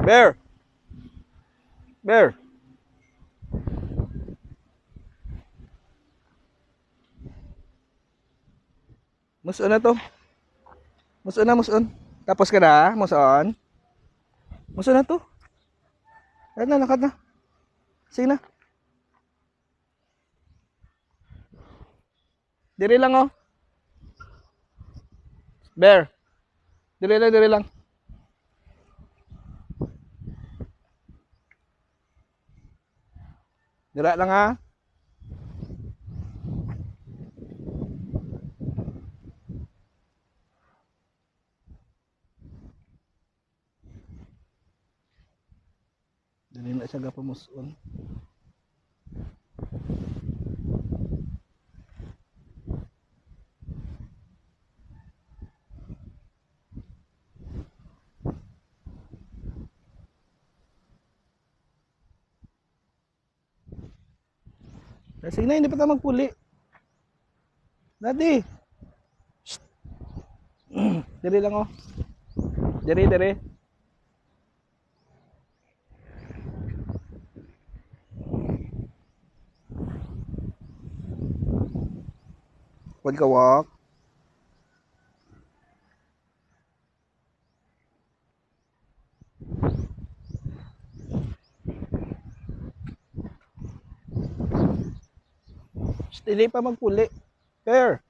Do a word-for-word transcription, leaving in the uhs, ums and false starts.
Bear! Bear! Muson na to. Muson na, muson. Tapos ka na, muson. Muson na to. Ayan na, lakad na. Sige na. Diri lang, oh. Bear. Diri lang, diri lang. Dira lang, ha. Dili na siya gapamuson. Ah, sige na, hindi pa tayo magpuli. Daddy! Shh! Diri lang, oh. Diri, diri. Pwede ka walk? Shh, dili pa magpuli. Fair.